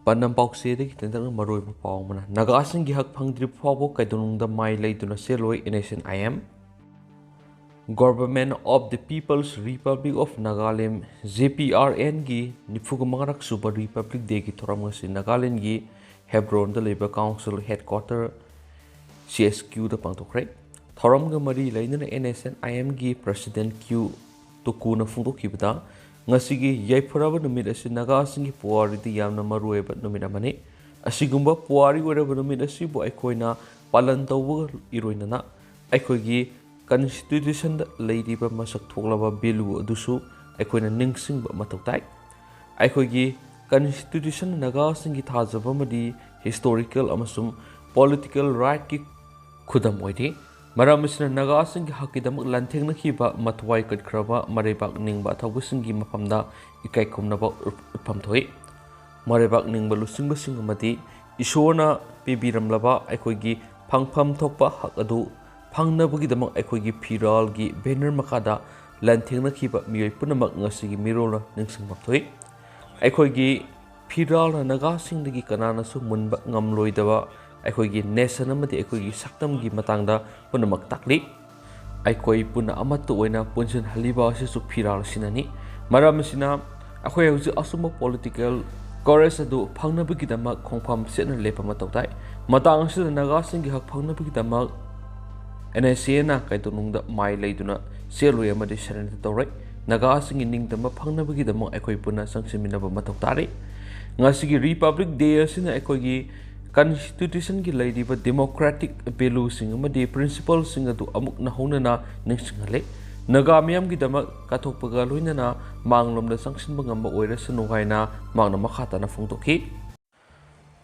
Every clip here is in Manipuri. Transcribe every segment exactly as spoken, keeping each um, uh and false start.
ꯄꯥꯟꯗꯝ ꯄꯥꯎꯆꯦꯗꯒꯤ ꯇꯦꯟꯇꯛꯅ ꯃꯔꯨꯑꯣꯏꯕ ꯄꯥꯎ ꯑꯃꯅ, ꯅꯥꯒꯥꯁꯤꯡꯒꯤ ꯍꯛ ꯐꯪꯗ꯭ꯔꯤꯕ ꯐꯥꯎꯕ ꯀꯩꯗꯧꯅꯨꯡꯗ ꯃꯥꯏ ꯂꯩꯗꯨꯅ ꯆꯦꯜꯂꯣꯏ, N S N I M꯫ Government of the People's Republic of Nagaland, G P R N ꯒꯤ ꯅꯤꯐꯨꯒ ꯃꯉꯥꯔꯛ ꯁꯨꯕ Republic Day ꯒꯤ ꯊꯧꯔꯝ ꯑꯁꯤ ꯅꯥꯒꯥꯂꯦꯟꯒꯤ ꯍꯦꯕ꯭ꯔꯣꯟꯗ ꯂꯩꯕ Council Headquarter, C H Q ꯗ ꯄꯥꯡꯊꯣꯛꯈ꯭ꯔꯦ꯫ ꯊꯧꯔꯝꯒ ꯃꯔꯤ ꯂꯩꯅꯅ N S N I M ꯒꯤ President Q ꯇꯨꯀꯨꯅ ꯐꯣꯡꯗꯣꯛꯈꯤꯕꯗ, ꯉꯁꯤꯒꯤ ꯌꯥꯏꯐꯔꯕ ꯅꯨꯃꯤꯠ ꯑꯁꯤ ꯅꯥꯒꯥꯁꯤꯡꯒꯤ ꯄꯨꯋꯥꯔꯤꯗ ꯌꯥꯝꯅ ꯃꯔꯨꯑꯣꯏꯕ ꯅꯨꯃꯤꯠ ꯑꯃꯅꯤ꯫ ꯑꯁꯤꯒꯨꯝꯕ ꯄꯨꯋꯥꯔꯤ ꯑꯣꯏꯔꯕ ꯅꯨꯃꯤꯠ ꯑꯁꯤꯕꯨ ꯑꯩꯈꯣꯏꯅ ꯄꯥꯂꯟ ꯇꯧꯕꯒ ꯏꯔꯣꯏꯅꯅ ꯑꯩꯈꯣꯏꯒꯤ Constitution ꯗ ꯂꯩꯔꯤꯕ ꯃꯁꯛ ꯊꯣꯛꯂꯕ value ꯑꯗꯨꯁꯨ ꯑꯩꯈꯣꯏꯅ ꯅꯤꯡꯁꯤꯡꯕ ꯃꯊꯧ ꯇꯥꯏ꯫ ꯑꯩꯈꯣꯏꯒꯤ Constitution ꯅ ꯅꯥꯒꯥꯁꯤꯡꯒꯤ ꯊꯥꯖꯕ ꯑꯃꯗꯤ historical ꯑꯃꯁꯨꯡ political right ꯀꯤ ꯈꯨꯗꯝ ꯑꯣꯏꯔꯤ꯫ ꯃꯔꯝ ꯑꯁꯤꯅ ꯅꯥꯒꯥꯁꯤꯡꯒꯤ ꯍꯛꯀꯤꯗꯃꯛ ꯂꯥꯟꯊꯦꯡꯅꯈꯤꯕ ꯃꯊ꯭ꯋꯥꯏ ꯀꯠꯈ꯭ꯔꯕ ꯃꯔꯩꯕꯥꯛ ꯅꯤꯡꯕ ꯑꯊꯧꯕꯁꯤꯡꯒꯤ ꯃꯐꯝꯗ ꯏꯀꯥꯏ ꯈꯨꯝꯅꯕ ꯎꯠ-, ꯎꯠꯐꯝ ꯊꯣꯛꯏ꯫ ꯃꯔꯩꯕꯥꯛ ꯅꯤꯡꯕ ꯂꯨꯆꯤꯡꯕꯁꯤꯡ ꯑꯃꯗꯤ ꯏꯁꯣꯔꯅ ꯄꯤꯕꯤꯔꯝꯂꯕ ꯑꯩꯈꯣꯏꯒꯤ ꯐꯪꯐꯝ ꯊꯣꯛꯄ ꯍꯛ ꯑꯗꯨ ꯐꯪꯅꯕꯒꯤꯗꯃꯛ ꯑꯩꯈꯣꯏꯒꯤ ꯐꯤꯔꯥꯜꯒꯤ banner ꯃꯈꯥꯗ ꯂꯥꯟꯊꯦꯡꯅꯈꯤꯕ ꯃꯤꯑꯣꯏ ꯄꯨꯝꯅꯃꯛ ꯉꯁꯤꯒꯤ ꯃꯤꯔꯣꯜꯅ ꯅꯤꯡꯁꯤꯡꯐꯝ ꯊꯣꯛꯏ꯫ ꯑꯩꯈꯣꯏꯒꯤ ꯐꯤꯔꯥꯜꯅ ꯅꯥꯒꯥꯁꯤꯡꯗꯒꯤ ꯀꯅꯥꯅꯁꯨ ꯃꯨꯟꯕ ꯉꯝꯂꯣꯏꯗꯕ ꯑꯩꯈꯣꯏꯒꯤ nation ꯑꯃꯗꯤ ꯑꯩꯈꯣꯏꯒꯤ ꯁꯛꯇꯝꯒꯤ ꯃꯇꯥꯡꯗ ꯄꯨꯝꯅꯃꯛ ꯇꯥꯛꯂꯤ꯫ ꯑꯩꯈꯣꯏ ꯄꯨꯟꯅ ꯑꯃꯠꯇ ꯑꯣꯏꯅ ꯄꯨꯟꯁꯤꯟꯍꯜꯂꯤꯕ ꯑꯁꯤꯁꯨ ꯐꯤꯔꯥꯜ ꯑꯁꯤꯅꯅꯤ꯫ ꯃꯔꯝ ꯑꯁꯤꯅ ꯑꯩꯈꯣꯏ ꯍꯧꯖꯤꯛ ꯑꯆꯨꯝꯕ political courage ꯑꯗꯨ ꯐꯪꯅꯕꯒꯤꯗꯃꯛ ꯈꯣꯡꯐꯝ ꯆꯦꯠꯅ ꯂꯦꯞꯄ ꯃꯊꯧ ꯇꯥꯏ꯫ ꯃꯇꯥꯡ ꯑꯁꯤꯗ ꯅꯥꯒꯥꯁꯤꯡꯒꯤ ꯍꯛ ꯐꯪꯅꯕꯒꯤꯗꯃꯛ N S A ꯅ ꯀꯩꯗꯧꯅꯨꯡꯗ ꯃꯥꯏ ꯂꯩꯗꯨꯅ ꯆꯦꯜꯂꯣꯏ ꯑꯃꯗꯤ surrender ꯇꯧꯔꯣꯏ꯫ ꯅꯥꯒꯥꯁꯤꯡꯒꯤ ꯅꯤꯡꯇꯝꯕ ꯐꯪꯅꯕꯒꯤꯗꯃꯛ ꯑꯩꯈꯣꯏ ꯄꯨꯟꯅ ꯆꯪꯁꯤꯟꯃꯤꯟꯅꯕ ꯃꯊꯧ ꯇꯥꯔꯤ꯫ ꯉꯁꯤꯒꯤ Republic Day ꯑꯁꯤꯅ ꯑꯩꯈꯣꯏꯒꯤ Constitution ꯒꯤ ꯂꯩꯔꯤꯕ democratic value ꯁꯤꯡ ꯑꯃꯗꯤ principle ꯁꯤꯡ ꯑꯗꯨ ꯑꯃꯨꯛ ꯅꯧꯍꯧꯅꯅ ꯅꯤꯡꯁꯤꯡꯍꯜꯂꯤ꯫ ꯅꯥꯒꯥ ꯃꯤꯌꯥꯝꯒꯤꯗꯃꯛ ꯀꯠꯊꯣꯛꯄꯒ ꯂꯣꯏꯅꯅ ꯃꯥꯡꯂꯣꯝꯗ ꯆꯪꯁꯤꯟꯕ ꯉꯝꯕ ꯑꯣꯏꯔꯁꯅꯨ ꯍꯥꯏꯅ ꯃꯍꯥꯛꯅ ꯃꯈꯥ ꯇꯥꯅ ꯐꯣꯡꯗꯣꯛꯈꯤ꯫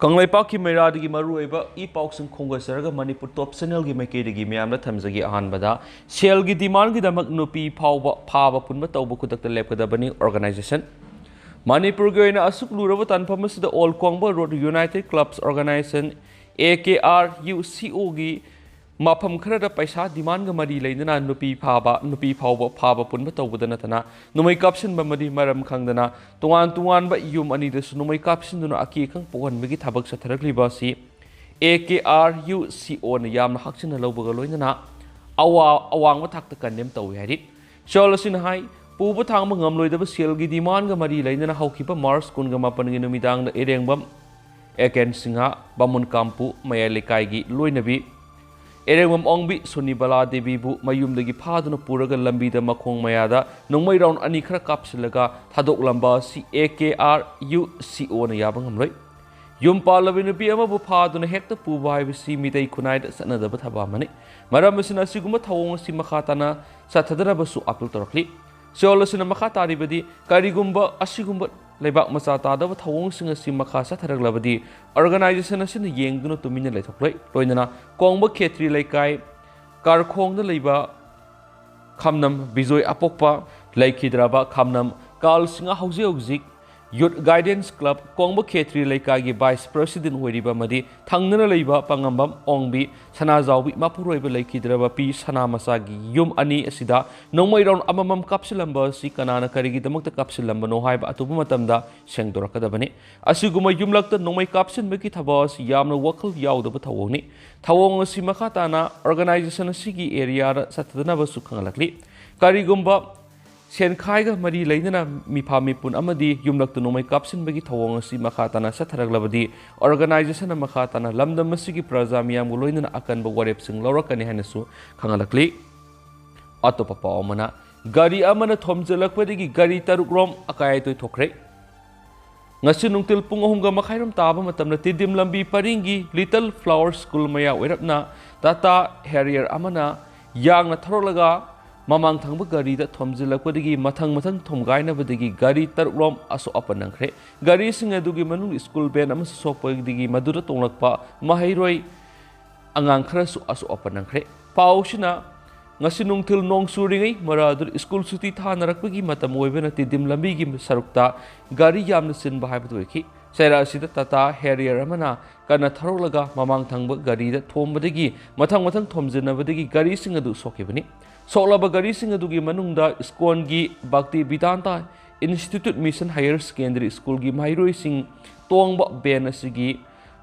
ꯀꯪꯂꯩꯄꯥꯛꯀꯤ ꯃꯩꯔꯥꯗꯒꯤ ꯃꯔꯨꯑꯣꯏꯕ ꯏ ꯄꯥꯎꯁꯤꯡ ꯈꯣꯝꯒꯠꯆꯔꯒ Manipur Top Channel ꯒꯤ ꯃꯥꯏꯀꯩꯗꯒꯤ ꯃꯌꯥꯝꯗ ꯊꯝꯖꯒꯦ꯫ ꯑꯍꯥꯟꯕꯗ, ꯁꯦꯜꯒꯤ demand ꯒꯤꯗꯃꯛ ꯅꯨꯄꯤ ꯐꯥꯎꯕ ꯐꯥꯕ ꯄꯨꯟꯕ ꯇꯧꯕ ꯈꯨꯗꯛꯇ ꯂꯦꯞꯀꯗꯕꯅꯤ, organization꯫ ꯃꯅꯤꯄꯨꯔꯒꯤ ꯑꯣꯏꯅ ꯑꯁꯨꯛ ꯂꯨꯔꯕ ꯇꯥꯟꯐꯝ ꯑꯁꯤꯗ All Kongbah Rod United Clubs Organization, A K R U C O ꯒꯤ ꯃꯐꯝ ꯈꯔꯗ ꯄꯩꯁꯥ ꯗꯤꯃꯥꯟꯒ ꯃꯔꯤ ꯂꯩꯅꯅ ꯅꯨꯄꯤ ꯐꯥꯕ, ꯅꯨꯄꯤ ꯐꯥꯎꯕ ꯐꯥꯕ ꯄꯨꯟꯕ ꯇꯧꯕꯗ ꯅꯠꯇꯅ ꯅꯣꯡꯃꯩ ꯀꯥꯞꯁꯤꯟꯕ ꯑꯃꯗꯤ ꯃꯔꯝ ꯈꯪꯗꯅ ꯇꯣꯉꯥꯟ ꯇꯣꯉꯥꯟꯕ ꯌꯨꯝ ꯑꯅꯤꯗꯁꯨ ꯅꯣꯡꯃꯩ ꯀꯥꯞꯁꯤꯟꯗꯨꯅ ꯑꯀꯤ ꯑꯈꯪ ꯄꯣꯛꯍꯟꯕꯒꯤ ꯊꯕꯛ ꯆꯠꯊꯔꯛꯂꯤꯕ ꯑꯁꯤ ꯑꯦ ꯀꯦ ꯑꯥꯔ ꯌꯨ ꯁꯤ ꯑꯣꯅ ꯌꯥꯝꯅ ꯍꯛꯆꯤꯟꯅ ꯂꯧꯕꯒ ꯂꯣꯏꯅꯅ ꯑꯋꯥ-, ꯑꯋꯥꯡꯕ ꯊꯥꯛꯇ ꯀꯟꯗꯦꯝ ꯇꯧꯏ ꯍꯥꯏꯔꯤ꯫ ꯁꯣꯜ ꯑꯁꯤꯅ ꯍꯥꯏ, ꯄꯨꯕ ꯊꯥꯡꯕ ꯉꯝꯂꯣꯏꯗꯕ ꯁꯦꯜꯒꯤ ꯗꯤꯃꯥꯟꯒ ꯃꯔꯤ ꯂꯩꯅꯅ ꯍꯧꯈꯤꯕ ꯃꯥꯔꯆ ꯀꯨꯟꯒ ꯃꯥꯄꯟꯒꯤ ꯅꯨꯃꯤꯗꯥꯡꯗ ꯏꯔꯦꯡꯕꯝ ꯑꯦ ꯀꯦꯟ ꯁꯤꯡꯍ, ꯕꯥꯃꯨꯟ ꯀꯥꯝꯄꯨ ꯃꯌꯥꯏ ꯂꯩꯀꯥꯏꯒꯤ ꯂꯣꯏꯅꯕꯤ ꯏꯔꯦꯡꯕꯝ ꯑꯣꯡꯕꯤ ꯁꯣꯅꯤꯕꯂꯥ ꯗꯦꯕꯤꯕꯨ ꯃꯌꯨꯝꯗꯒꯤ ꯐꯥꯗꯨꯅ ꯄꯨꯔꯒ ꯂꯝꯕꯤꯗ ꯃꯈꯣꯡ ꯃꯌꯥꯗ ꯅꯣꯡꯃꯩ ꯔꯥꯎꯟ ꯑꯅꯤ ꯈꯔ ꯀꯥꯞꯁꯤꯜꯂꯒ ꯊꯥꯗꯣꯛꯂꯝꯕ ꯑꯁꯤ ꯑꯦ ꯀꯦ ꯑꯥꯔ ꯌꯨ ꯁꯤ ꯑꯣꯅ ꯌꯥꯕ ꯉꯝꯂꯣꯏ꯫ ꯌꯨꯝ ꯄꯥꯜꯂꯕꯤ ꯅꯨꯄꯤ ꯑꯃꯕꯨ ꯐꯥꯗꯨꯅ ꯍꯦꯛꯇ ꯄꯨꯕ ꯍꯥꯏꯕꯁꯤ ꯃꯤꯇꯩ ꯈꯨꯟꯅꯥꯏꯗ ꯆꯠꯅꯗꯕ ꯊꯕꯛ ꯑꯃꯅꯤ꯫ ꯃꯔꯝ ꯑꯁꯤꯅ ꯑꯁꯤꯒꯨꯝꯕ ꯊꯧꯑꯣꯡ ꯑꯁꯤ ꯃꯈꯥ ꯇꯥꯅ ꯆꯠꯊꯗꯅꯕꯁꯨ ꯑꯥꯄꯤꯜ ꯇꯧꯔꯛꯂꯤ꯫ ꯁꯤꯑꯣꯜ ꯑꯁꯤꯅ ꯃꯈꯥ ꯇꯥꯔꯤꯕꯗꯤ, ꯀꯔꯤꯒꯨꯝꯕ ꯑꯁꯤꯒꯨꯝꯕ ꯂꯩꯕꯥꯛ ꯃꯆꯥ ꯇꯥꯗꯕ ꯊꯧꯑꯣꯡꯁꯤꯡ ꯑꯁꯤ ꯃꯈꯥ ꯆꯠꯊꯔꯛꯂꯕꯗꯤ, ꯑꯣꯔꯒꯅꯥꯏꯖꯦꯁꯟ ꯑꯁꯤꯅ ꯌꯦꯡꯗꯨꯅ ꯇꯨꯃꯤꯟꯅ ꯂꯩꯊꯣꯛꯂꯣꯏ꯫ ꯂꯣꯏꯅꯅ ꯀꯣꯡꯕ ꯈꯦꯇ꯭ꯔꯤ ꯂꯩꯀꯥꯏ ꯀꯥꯔꯈꯣꯡꯗ ꯂꯩꯕ ꯈꯝꯅꯝ ꯕꯤꯖꯣꯏ ꯑꯄꯣꯛꯄ, ꯂꯩꯈꯤꯗ꯭ꯔꯕ ꯈꯝꯅꯝ ꯀꯥꯜ ꯁꯤꯡꯍ, ꯍꯧꯖꯤꯛ ꯍꯧꯖꯤꯛ ꯌꯨꯠ ꯒꯥꯏꯗꯦꯟꯁ ꯀ꯭ꯂꯕ ꯀꯣꯡꯕ ꯈꯦꯇ꯭ꯔꯤ ꯂꯩꯀꯥꯏꯒꯤ ꯚꯥꯏꯁ ꯄ꯭ꯔꯦꯁꯤꯗꯦꯟ ꯑꯣꯏꯔꯤꯕ ꯑꯃꯗꯤ ꯊꯪꯅꯅ ꯂꯩꯕ ꯄꯥꯉꯝꯕꯝ ꯑꯣꯡꯕꯤ ꯁꯅꯥꯖꯥꯎꯕꯤ ꯃꯄꯨꯔꯣꯏꯕ ꯂꯩꯈꯤꯗ꯭ꯔꯕ ꯄꯤ ꯁꯅꯥꯃꯆꯥꯒꯤ ꯌꯨꯝ ꯑꯅꯤ ꯑꯁꯤꯗ ꯅꯣꯡꯃꯩ ꯔꯥꯎꯟ ꯑꯃꯃꯝ ꯀꯥꯞꯁꯤꯜꯂꯝꯕ ꯑꯁꯤ ꯀꯅꯥꯅ ꯀꯔꯤꯒꯤꯗꯃꯛꯇ ꯀꯥꯞꯁꯤꯜꯂꯝꯕꯅꯣ ꯍꯥꯏꯕ ꯑꯊꯨꯕ ꯃꯇꯝꯗ ꯁꯦꯡꯗꯣꯔꯛꯀꯗꯕꯅꯤ꯫ ꯑꯁꯤꯒꯨꯝꯕ ꯌꯨꯝꯂꯛꯇ ꯅꯣꯡꯃꯩ ꯀꯥꯞꯁꯤꯟꯕꯒꯤ ꯊꯕꯛ ꯑꯁꯤ ꯌꯥꯝꯅ ꯋꯥꯈꯜ ꯌꯥꯎꯗꯕ ꯊꯧꯑꯣꯡꯅꯤ꯫ ꯊꯧꯑꯣꯡ ꯑꯁꯤ ꯃꯈꯥ ꯇꯥꯅ ꯑꯣꯔꯒꯅꯥꯏꯖꯦꯁꯟ ꯑꯁꯤꯒꯤ ꯑꯦꯔꯤꯌꯥꯗ ꯆꯠꯊꯗꯅꯕꯁꯨ ꯈꯪꯍꯜꯂꯛꯂꯤ꯫ ꯀꯔꯤꯒꯨꯝꯕ ꯁꯦꯟꯈꯥꯏꯒ ꯃꯔꯤ ꯂꯩꯅꯅ ꯃꯤꯐꯥ ꯃꯤꯄꯨꯟ ꯑꯃꯗꯤ ꯌꯨꯝꯂꯛꯇ ꯅꯣꯡꯃꯩ ꯀꯥꯞꯁꯤꯟꯕꯒꯤ ꯊꯧꯑꯣꯡ ꯑꯁꯤ ꯃꯈꯥ ꯇꯥꯅ ꯆꯠꯊꯔꯛꯂꯕꯗꯤ, ꯑꯣꯔꯒꯅꯥꯏꯖꯦꯁꯟꯅ ꯃꯈꯥ ꯇꯥꯅ ꯂꯝꯗꯝ ꯑꯁꯤꯒꯤ ꯄ꯭ꯔꯖꯥ ꯃꯤꯌꯥꯝꯒ ꯂꯣꯏꯅꯅ ꯑꯀꯟꯕ ꯋꯥꯔꯦꯞꯁꯤꯡ ꯂꯧꯔꯛꯀꯅꯤ ꯍꯥꯏꯅꯁꯨ ꯈꯪꯍꯜꯂꯛꯂꯤ꯫ ꯑꯇꯣꯞꯄ ꯄꯥꯎ ꯑꯃꯅ, ꯒꯥꯔꯤ ꯑꯃꯅ ꯊꯣꯝꯖꯤꯜꯂꯛꯄꯗꯒꯤ ꯒꯥꯔꯤ ꯇꯔꯨꯛ ꯔꯣꯝ ꯑꯀꯥꯏ ꯑꯇꯣꯏ ꯊꯣꯛꯈ꯭ꯔꯦ꯫ ꯉꯁꯤ ꯅꯨꯡꯊꯤꯜ ꯄꯨꯡ ꯑꯍꯨꯝꯒ ꯃꯈꯥꯏꯔꯣꯝ ꯇꯥꯕ ꯃꯇꯝꯗ ꯇꯤꯗꯤꯝ ꯂꯝꯕꯤ ꯄꯔꯤꯡꯒꯤ ꯂꯤꯇꯜ ꯐ꯭ꯂꯥꯋꯔ ꯁ꯭ꯀꯨꯜ ꯃꯌꯥ ꯑꯣꯏꯔꯞꯅ ꯇꯥꯇꯥ ꯍꯦꯔꯤꯌꯔ ꯑꯃꯅ ꯌꯥꯡꯅ ꯊꯧꯔꯛꯂꯒ ꯃꯃꯥꯡ ꯊꯪꯕ ꯒꯥꯔꯤꯗ ꯊꯣꯝꯖꯤꯜꯂꯛꯄꯗꯒꯤ ꯃꯊꯪ ꯃꯊꯪ ꯊꯣꯝꯒꯥꯏꯅꯕꯗꯒꯤ ꯒꯥꯔꯤ ꯇꯔꯨꯛ ꯂꯣꯝ ꯑꯁꯣꯛ ꯑꯄꯟ ꯅꯪꯈ꯭ꯔꯦ꯫ ꯒꯥꯔꯤꯁꯤꯡ ꯑꯗꯨꯒꯤ ꯃꯅꯨꯡꯗ ꯁ꯭ꯀꯨꯜ ꯚꯦꯟ ꯑꯃꯁꯨ ꯁꯣꯛꯄꯗꯒꯤ ꯃꯗꯨꯗ ꯇꯣꯡꯂꯛꯄ ꯃꯍꯩꯔꯣꯏ ꯑꯉꯥꯡ ꯈꯔꯁꯨ ꯑꯁꯣꯛ ꯑꯄꯟ ꯅꯪꯈ꯭ꯔꯦ꯫ ꯄꯥꯎꯁꯤꯅ ꯉꯁꯤ ꯅꯨꯡꯊꯤꯜ ꯅꯣꯡ ꯆꯨꯔꯤꯉꯩ ꯃꯔꯥꯗꯨꯗ ꯁ꯭ꯀꯨꯜ ꯁꯨꯇꯤ ꯊꯥꯅꯔꯛꯄꯒꯤ ꯃꯇꯝ ꯑꯣꯏꯕꯅ ꯇꯤꯗꯤꯝ ꯂꯝꯕꯤꯒꯤ ꯁꯔꯨꯛꯇ ꯒꯥꯔꯤ ꯌꯥꯝꯅ ꯆꯤꯟꯕ ꯍꯥꯏꯕꯗꯨ ꯑꯣꯏꯈꯤ꯫ ꯆꯩꯔꯥꯛ ꯑꯁꯤꯗ ꯇꯥꯇꯥ ꯍꯦꯔꯤꯌꯔ ꯑꯃꯅ ꯀꯟꯅ ꯊꯧꯔꯛꯂꯒ ꯃꯃꯥꯡ ꯊꯪꯕ ꯒꯥꯔꯤꯗ ꯊꯣꯝꯕꯗꯒꯤ ꯃꯊꯪ ꯃꯊꯪ ꯊꯣꯝꯖꯤꯟꯅꯕꯗꯒꯤ ꯒꯥꯔꯤꯁꯤꯡ ꯑꯗꯨ ꯁꯣꯛꯈꯤꯕꯅꯤ꯫ ꯁꯣꯛꯂꯕ ꯒꯥꯔꯤꯁꯤꯡ ꯑꯗꯨꯒꯤ ꯃꯅꯨꯡꯗ ꯏꯁꯀꯣꯟꯒꯤ ꯚꯛꯇꯤ ꯚꯤꯗꯥꯟꯇꯥ ꯏꯟꯁꯇꯤꯇ꯭ꯌꯨꯠ ꯃꯤꯁꯟ ꯍꯥꯌꯔ ꯁꯦꯀꯦꯟꯗꯔꯤ ꯁ꯭ꯀꯨꯜꯒꯤ ꯃꯍꯩꯔꯣꯏꯁꯤꯡ ꯇꯣꯡꯕ ꯚꯦꯟ ꯑꯁꯤꯒꯤ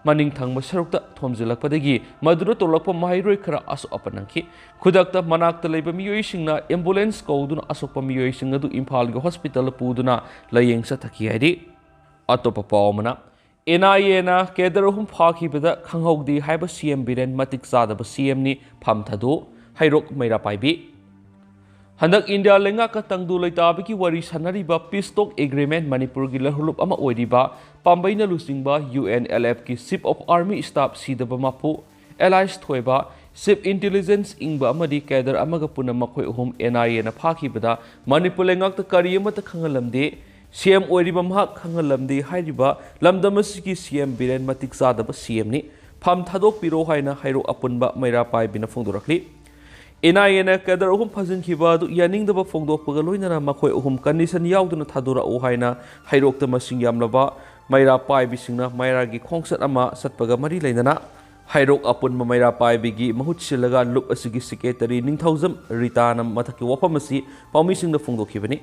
ꯃꯅꯤꯡ ꯊꯪꯕ ꯁꯔꯨꯛꯇ ꯊꯣꯝꯖꯤꯜꯂꯛꯄꯗꯒꯤ ꯃꯗꯨꯗ ꯇꯣꯡꯂꯛꯄ ꯃꯍꯩꯔꯣꯏ ꯈꯔ ꯑꯁꯣꯛ ꯑꯄꯟ ꯅꯪꯈꯤ꯫ ꯈꯨꯗꯛꯇ ꯃꯅꯥꯛꯇ ꯂꯩꯕ ꯃꯤꯑꯣꯏꯁꯤꯡꯅ ꯑꯦꯝꯕꯨꯂꯦꯟꯁ ꯀꯧꯗꯨꯅ ꯑꯁꯣꯛꯄ ꯃꯤꯑꯣꯏꯁꯤꯡ ꯑꯗꯨ ꯏꯝꯐꯥꯜꯒꯤ ꯍꯣꯁꯄꯤꯇꯥꯜꯗ ꯄꯨꯗꯨꯅ ꯂꯥꯌꯦꯡ ꯆꯠꯊꯈꯤ ꯍꯥꯏꯔꯤ꯫ ꯑꯇꯣꯞꯄ ꯄꯥꯎ ꯑꯃꯅ, ꯑꯦꯟ ꯑꯥꯏ ꯑꯦꯅ ꯀꯦꯗꯔ ꯑꯍꯨꯝ ꯐꯥꯈꯤꯕꯗ ꯈꯪꯍꯧꯗꯦ ꯍꯥꯏꯕ ꯁꯤ ꯑꯦꯝ ꯕꯤꯔꯦꯟ, ꯃꯇꯤꯛ ꯆꯥꯗꯕ ꯁꯤ ꯑꯦꯝꯅꯤ, ꯐꯝ ꯊꯥꯗꯣꯛ, ꯍꯩꯔꯣꯛ ꯃꯩꯔꯥ ꯄꯥꯏꯕꯤ꯫ ꯍꯟꯗꯛ ꯏꯟꯗꯤꯌꯥ ꯂꯩꯉꯥꯛꯀ ꯇꯪꯗꯨ ꯂꯩꯇꯥꯕꯒꯤ ꯋꯥꯔꯤ ꯁꯥꯟꯅꯔꯤꯕ ꯄꯤꯁ ꯇꯣꯛ ꯑꯦꯒ꯭ꯔꯤꯃꯦꯟ ꯃꯅꯤꯄꯨꯔꯒꯤ ꯂꯧꯍꯨꯂꯨꯞ ꯑꯃ ꯑꯣꯏꯔꯤꯕ ꯄꯥꯝꯕꯩꯅ ꯂꯨꯆꯤꯡꯕ ꯌꯨ ꯑꯦꯟ ꯑꯦꯜ ꯑꯦꯐꯀꯤ ꯆꯤꯐ ꯑꯣꯐ ꯑꯥꯔꯃꯤ ꯁ꯭ꯇꯥꯐ ꯁꯤꯗꯕ ꯃꯄꯨ ꯑꯦꯂꯥꯏꯁ ꯊꯣꯏꯕ, ꯆꯤꯐ ꯏꯟꯇꯦꯂꯤꯖꯦꯟꯁ ꯏꯪꯕ ꯑꯃꯗꯤ ꯀꯦꯗꯔ ꯑꯃꯒ ꯄꯨꯟꯅ ꯃꯈꯣꯏ ꯑꯍꯨꯝ ꯑꯦꯟ ꯑꯥꯏ ꯑꯦꯅ ꯐꯥꯈꯤꯕꯗ ꯃꯅꯤꯄꯨꯔ ꯂꯩꯉꯥꯛꯇ ꯀꯔꯤ ꯑꯃꯠꯇ ꯈꯪꯍꯜꯂꯝꯗꯦ꯫ ꯁꯤ ꯑꯦꯝ ꯑꯣꯏꯔꯤꯕ ꯃꯍꯥꯛ ꯈꯪꯍꯜꯂꯝꯗꯦ ꯍꯥꯏꯔꯤꯕ ꯂꯝꯗꯝ ꯑꯁꯤꯒꯤ ꯁꯤ ꯑꯦꯝ ꯕꯤꯔꯦꯟ, ꯃꯇꯤꯛ ꯆꯥꯗꯕ ꯁꯤ ꯑꯦꯝꯅꯤ, ꯐꯝ ꯊꯥꯗꯣꯛꯄꯤꯔꯣ ꯍꯥꯏꯅ ꯍꯩꯔꯣꯛ ꯑꯄꯨꯟꯕ ꯃꯩꯔꯥ ꯄꯥꯏꯕꯤꯅ ꯐꯣꯡꯗꯣꯔꯛꯂꯤ꯫ ꯑꯦꯟ ꯑꯥꯏ ꯑꯦꯅ ꯀꯦꯗꯔ ꯑꯍꯨꯝ ꯐꯥꯖꯤꯟꯈꯤꯕ ꯑꯗꯨ ꯌꯥꯅꯤꯡꯗꯕ ꯐꯣꯡꯗꯣꯛꯄꯒ ꯂꯣꯏꯅꯅ ꯃꯈꯣꯏ ꯑꯍꯨꯝ ꯀꯟꯗꯤꯁꯟ ꯌꯥꯎꯗꯅ ꯊꯥꯗꯣꯔꯛꯎ ꯍꯥꯏꯅ ꯍꯩꯔꯣꯛꯇ ꯃꯁꯤꯡ ꯌꯥꯝꯂꯕ ꯃꯩꯔꯥ ꯄꯥꯏꯕꯤꯁꯤꯡꯅ ꯃꯩꯔꯥꯒꯤ ꯈꯣꯡꯆꯠ ꯑꯃ ꯆꯠꯄꯒ ꯃꯔꯤ ꯂꯩꯅꯅ ꯍꯩꯔꯣꯛ ꯑꯄꯨꯟꯕ ꯃꯩꯔꯥ ꯄꯥꯏꯕꯤꯒꯤ ꯃꯍꯨꯠ ꯁꯤꯜꯂꯒ ꯂꯨꯞ ꯑꯁꯤꯒꯤ ꯁꯦꯀ꯭ꯔꯦꯇꯔꯤ ꯅꯤꯡꯊꯧꯖꯝ ꯔꯤꯇꯥꯅ ꯃꯊꯛꯀꯤ ꯋꯥꯐꯝ ꯑꯁꯤ ꯄꯥꯎꯃꯤꯁꯤꯡꯗ ꯐꯣꯡꯗꯣꯛꯈꯤꯕꯅꯤ꯫